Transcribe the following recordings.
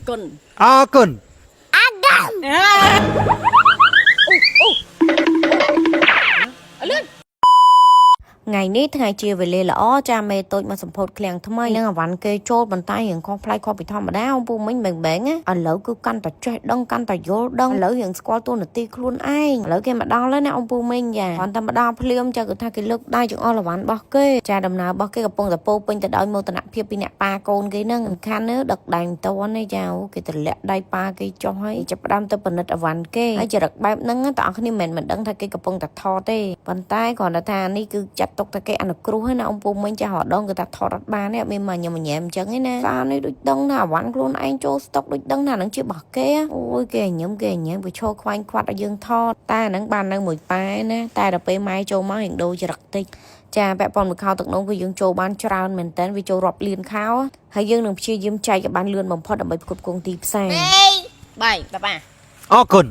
គុណ អរគុណ អូអូលឿន ថ្ងៃនេះថ្ងៃជាវេលាល្អចាមេតូចមកសម្ពោធឃ្លាំងថ្មីនឹងអវ៉ាន់គេចូលប៉ុន្តែរៀងខុសប្លែកខុសពីធម្មតាអំពូមិញបែងបែងណាឥឡូវគឺកាន់តែចេះដឹងកាន់តែយល់ដឹងឥឡូវរៀងស្គាល់តួនាទីខ្លួនឯងឥឡូវគេមកដល់ហើយណាអំពូមិញចាគ្រាន់តែមកដល់ភ្លាមចាគឺថាគេលើកដៃចង្អុលអវ៉ាន់របស់គេចាដំណើររបស់គេកំពុងតែពោពេញទៅដោយមោទនភាពពីអ្នកប៉ាកូនគេហ្នឹងសំខាន់ណាដឹកដៃមិនតាន់ទេចាអូគេតម្លាក់ដៃប៉ាគេចុះហើយចាប់ផ្ដើមទៅពិនិត្យអវ៉ាន់គេហើយចរិតបែបហ្នឹងតើអ្នកគ្នាមិនមែនមិនដឹងថាគេកំពុងតែថតទេប៉ុន្តែគ្រាន់តែថានេះគឺចាត់ទុកថាគេអនុគ្រោះហើយណាអំពូមិញចារដងគឺថាថតអត់បានទេអត់មានមកញ៉ាំញ៉ែមអញ្ចឹងឯណាសារនេះដូចដឹងថាអវ៉ាន់ខ្លួនឯងចូលស្តុកដូចដឹងថាហ្នឹងជារបស់គេអូយគេញញឹមគេញញ៉ែមវាឈរខ្វែងខ្វាត់ឲ្យយើងថតតែអាហ្នឹងបាននៅមួយប៉ែណាតែដល់ពេលម៉ែចូលមករៀងដូរចរិតតិចចាពាក់ព័ន្ធមួយខោទឹកនោមគឺយើងចូលបានច្រើនមែនតើវាចូលរាប់លានខោហើយយើងនឹងព្យាយាមចែកឲ្យបានលឿនបំផុតដើម្បីផ្គត់ផ្គង់ទីផ្សារ 3 ប៉ាប៉ា អរគុណ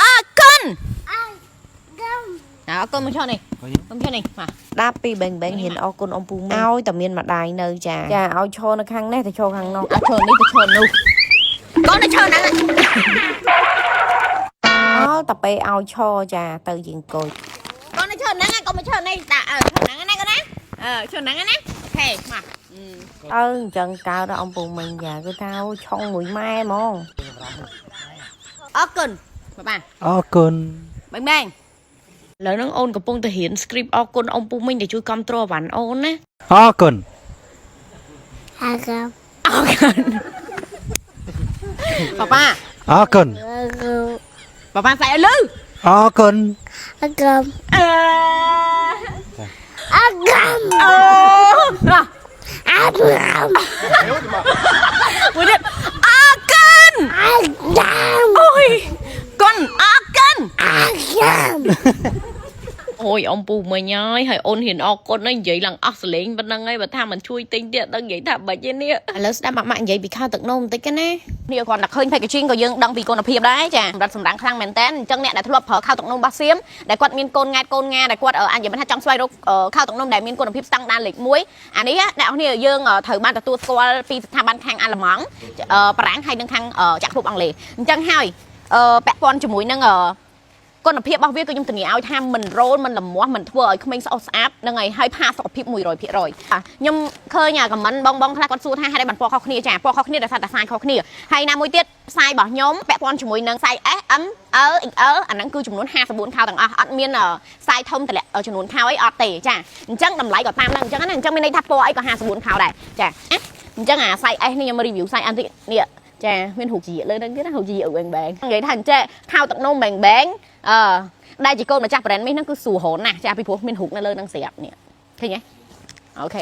អរគុណអរគុណមកឈរនេះមកឈរនេះមក ដាប់ពីបែងបែងហ៊ានអរគុណអំពូមីឲ្យតែមានម្ដាយនៅចាចាឲ្យឈរនៅខាងនេះទៅឈរខាងនោះ អត់ឈរនេះទៅឈរនោះកូនទៅឈរហ្នឹង អល់តែពេលឲ្យឈរចាទៅយើងអង្គុយ កូនទៅឈរហ្នឹងកូនមកឈរនេះដាក់អើឈរហ្នឹងណាកូនណាអឺឈរហ្នឹងណា OK មក អើអញ្ចឹងកើតដល់អំពូមីចាគឺថាអូឆុងមួយម៉ែហ្មង អរគុណប៉ាប៉ា អរគុណ បែងបែង ឥឡូវហ្នឹងអូនកំពុងតែរៀន script អរគុណអំពូមីដែលជួយគ្រប់គ្រងអវ៉ាន់អូនណា អរគុណ អរគុណប៉ាប៉ា អរគុណ ប៉ាប៉ាស្អែកឲ្យលឺ អរគុណ អឺអរគុណអូអរគុណមួយទៀតអរគុណអរគុណអូយគុណអរគុណអរគុណ អូយអំពូមិញហើយហើយអូនហ៊ានអរគុណហើយនិយាយឡើងអស់សលេងប៉ុណ្ណឹងហើយបើថាមិនជួយទិញទៀតដឹងនិយាយថាបាច់ទេនេះឥឡូវស្ដាប់ម៉ាក់ម៉ាក់និយាយពីខោទឹកនោមបន្តិចណា នេះគ្រាន់តែឃើញ packaging ក៏យើងដឹងពីគុណភាពដែរចាសម្រាប់សម្រាំងខ្លាំងមែនតើអញ្ចឹងអ្នកដែលធ្លាប់ប្រើខោទឹកនោមរបស់សៀមដែលគាត់មានកូនង៉ែតកូនងាដែលគាត់អាចនិយាយថាចង់ស្វែងរកខោទឹកនោមដែលមានគុណភាពស្តង់ដារលេខ1អានេះអ្នកនរគ្នាយើងត្រូវបានទទួលស្គាល់ពីស្ថាប័នខាងអាល្លឺម៉ង់បារាំងហើយនិងខាងចក្រភពអង់គ្លេសអញ្ចឹងហើយពាក់ព័ន្ធជាមួយនឹងគុណភាពរបស់វាគឺខ្ញុំធានាឲ្យថាមិនរោលមិនលមាស់មិនធ្វើឲ្យក្មេងស្អុះស្អាប់នឹងហើយហើយផាសុខភាព100%ខ្ញុំឃើញអា comment បងបងខ្លះគាត់សួរថាហេតុអីបានពណ៌ខុសគ្នាចាពណ៌ខុសគ្នាដោយសារតែសាយខុសគ្នាហើយណាមួយទៀតផ្សាយរបស់ខ្ញុំពាក់ព័ន្ធជាមួយនឹងសាយ S M L XL អាហ្នឹងគឺចំនួន54ខោទាំងអស់អត់មានសាយធំតម្លាក់ចំនួនខោអីអត់ទេចាអញ្ចឹងតម្លៃក៏តាមហ្នឹងអញ្ចឹងណាអញ្ចឹងមានន័យថាពណ៌អីក៏54ខោដែរចាអញ្ចឹងអាសាយ S នេះខ្ញុំ review សាយ M តិចនេះចាមានរូបជាលើហ្នឹងទៀតណារូបជាបែងបែងនិយាយថាអញ្ចេះខោទឹកនោមបែងបែងអឺដែលជាកូនម្ចាស់ brand នេះហ្នឹងគឺស្រួលរហណាស់ចាពីព្រោះមានរូបនៅលើហ្នឹងស្រាប់នេះឃើញទេ OK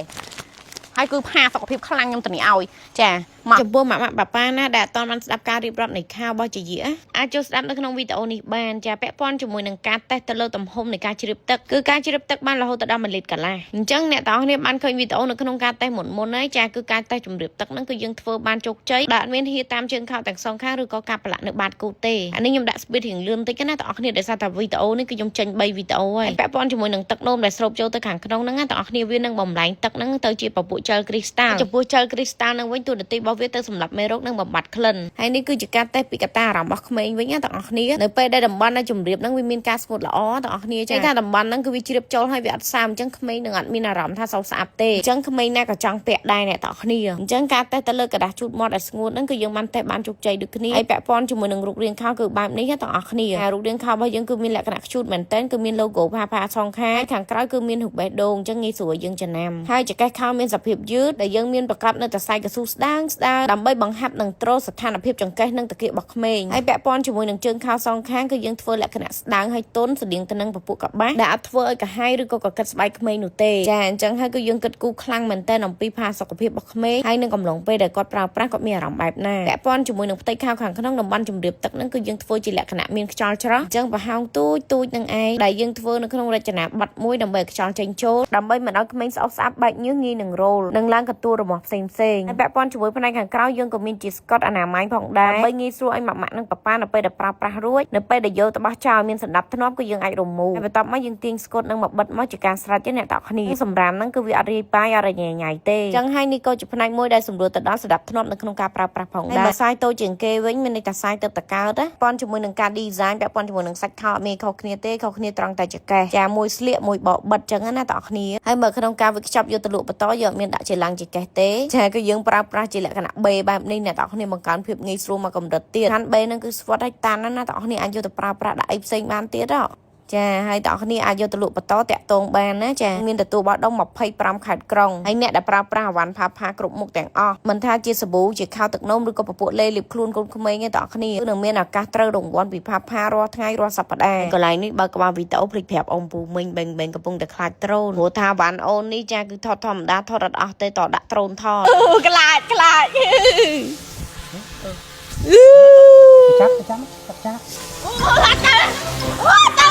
ហើយគឺផាសុខភាពខ្លាំងខ្ញុំធានាឲ្យចាមក ចំពោះម៉ាក់ម៉ាក់ប៉ាប៉ាណាដែលអត់ទាន់បានស្ដាប់ការរៀបរាប់នៃខោរបស់ជាយាអាចចូលស្ដាប់នៅក្នុងវីដេអូនេះបានចាពាក់ព័ន្ធជាមួយនឹងការតេស្តទៅលើទំហំនៃការជ្រាបទឹកគឺការជ្រាបទឹកបានរហូតដល់1លីត្រកន្លះអញ្ចឹងអ្នកទាំងអស់គ្នាបានឃើញវីដេអូនៅក្នុងការតេស្តមុនមុនហើយចាគឺការតេស្តជំរាបទឹកហ្នឹងគឺយើងធ្វើបានជោគជ័យដែលអត់មានហៀតាមជើងខោទាំងសងខាងឬក៏ការប្រឡាក់នៅបាតគូទេអានេះខ្ញុំដាក់ speed រៀងលឿនតិចណាទាំងអស់គ្នាដោយសារតែវីដេអូនេះគឺខ្ញុំចេញ3វីដេអូហើយពាក់ព័ន្ធជាមួយនឹងទឹកនោមដែលស្រូបចូលទៅខាងក្នុងហ្នឹងណាទាំងអស់គ្នាវានឹងបំលែងទឹកហ្នឹងទៅជាពពួកជែលគ្រីស្តាល់ចំពោះជែលគ្រីស្តាល់ហ្នឹងវិញតួនាទីរបស់វាទៅសម្រាប់មេរោគនិងបំបត្តិក្លិនហើយនេះគឺជាការតេស្តពីកត្តាអារម្មណ៍របស់ក្មេងវិញណាទាំងអស់គ្នានៅពេលដែលតំបន់ដែលជំរាបហ្នឹងវាមានការស្ងួតល្អទាំងអស់គ្នាចាថាតំបន់ហ្នឹងគឺវាជ្រាបចូលហើយវាអត់សើមអញ្ចឹងក្មេងនឹងអត់មានអារម្មណ៍ថាសោកស្អាប់ទេអញ្ចឹងក្មេងណាក៏ចង់ពាក់ដែរអ្នកទាំងអស់គ្នាអញ្ចឹងការតេស្តទៅលើក្រដាសជូតមាត់ដែលស្ងួតហ្នឹងគឺយើងបានតេស្តបានជោគជ័យដូចគ្នាហើយពាក់ព័ន្ធជាមួយនឹងរូបរាងខោគឺបែបនេះណាទាំងអស់គ្នាហើយរូបរាងខោរបស់យើងគឺមានលក្ខណៈខ្ជូតមែនទែនគឺមាន logo ផាផាសងខាងខាងក្រោយគឺមានរូបបេះដូងអញ្ចឹងងាយស្រួលយើងចំណាំហើយចង្កេះខោមានសភាពយឺតដែលយើងមានប្រកបនៅតែខ្សែកស៊ូស្ដើងស្ដើងដើម្បីបង្ហាប់និងទ្រស្ថានភាពចង្កេះនិងតាគៀករបស់ក្មេងហើយពាក់ព័ន្ធជាមួយនឹងជើងខោសងខាងគឺយើងធ្វើលក្ខណៈស្ដើងហើយទន់ស្តៀងទៅនឹងពពួកកប្បាសដែលអត់ធ្វើឲ្យកាហាយឬក៏កកិតស្បែកក្មេងនោះទេចាអញ្ចឹងហើយគឺយើងគិតគូរខ្លាំងមែនទែនអំពីផាសុខភាពរបស់ក្មេងហើយនឹងកំឡុងពេលដែលគាត់ប្រើប្រាស់គាត់មានអារម្មណ៍បែបណាពាក់ព័ន្ធជាមួយនឹងផ្ទៃខោខាងក្នុងតំបន់ជំរាបទឹកហ្នឹងគឺយើងធ្វើជាលក្ខណៈមានខ្យល់ច្រោះអញ្ចឹងប្រហោងទូចទូចនឹងឯងដែលយើងធ្វើនៅក្នុងរចនាប័ទ្មមួយដើម្បីឲ្យខ្យល់ចេញចូលដើម្បីមិនឲ្យក្មេងស្អុះស្អាប់បែកញើសងាយនឹងរោលនិងឡើងកន្ទួលរមាស់ផ្សេងផ្សេងហើយពាក់ព័ន្ធជាមួយផ្នែក ខាងក្រោយយើងក៏មានជាស្កុតអនាម័យផងដែរដើម្បីងាយស្រួលឲ្យម៉ាក់ម៉ាក់និងប៉ាប៉ានៅពេលដែលប្រើប្រាស់រួចនៅពេលដែលយកទៅបោះចោលមានសណ្ដាប់ធ្នាប់គឺយើងអាចរមូរហើយបន្ទាប់មកយើងទាញស្កុតនឹងមកបិទមកជាការស្រេចទេអ្នកទាំងគ្នាសម្រាមហ្នឹងគឺវាអត់រាយប៉ាយអត់រញ៉េញ៉ៃទេអញ្ចឹងហើយនេះក៏ជាផ្នែកមួយដែលសម្រួលទៅដល់សណ្ដាប់ធ្នាប់នៅក្នុងការប្រើប្រាស់ផងដែរហើយបើសាយតូចជាងគេវិញមានន័យថាសាយទៅតកើតណាពាន់ជាមួយនឹងការ design ពាក់ព័ន្ធជាមួយនឹងសាច់ខោអត់មានខុសគ្នាទេខុសគ្នាត្រង់តែចកេះចាមួយស្លៀកមួយបកបិទចឹងណាបងប្អូនហើយមើលក្នុងការវិខ្ចប់យកទៅលក់បន្តយើងអត់មានដាក់ជាឡាំងជាកេះទេចាគឺយើងប្រើប្រាស់ជាលក្ខណៈ B បែបនេះអ្នកទាំងអស់គ្នាបង្កើនភាពងាយស្រួលមកកម្រិតទៀតខាន់ B ហ្នឹងគឺស្វិតឲ្យតាន់ណាអ្នកទាំងអស់គ្នាអាចយកទៅប្រើប្រាស់ដាក់អីផ្សេងបានទៀតហ៎ចាហើយតើអ្នកគ្នាអាចយកទៅលក់បន្តតាក់ទងបានណាចាមានទទួលបោះដុំ25ខេត្តក្រុងហើយអ្នកដែលប្រើប្រាស់អវ៉ាន់ផាផាគ្រប់មុខទាំងអស់មិនថាជាសាប៊ូជាខោទឹកនោមឬក៏ពពួកលេលាបខ្លួនកូនក្មេងទេតើអ្នកគ្នាគឺនឹងមានឱកាសត្រូវរង្វាន់ពីផាផារាល់ថ្ងៃរាល់សប្តាហ៍កន្លែងនេះបើក្បាលវីដេអូភ្លេចប្រាប់អ៊ំពូមីងបេងបេងកំពុងតែខ្លាចត្រូនព្រោះថាវ៉ាន់អូននេះចាគឺថតធម្មតាថតអត់អស់ទេតដាក់ត្រូនថត ខ្លាចខ្លាច ចាប់ចាប់ចាប់ចាប់ អូអត់ទៅអូ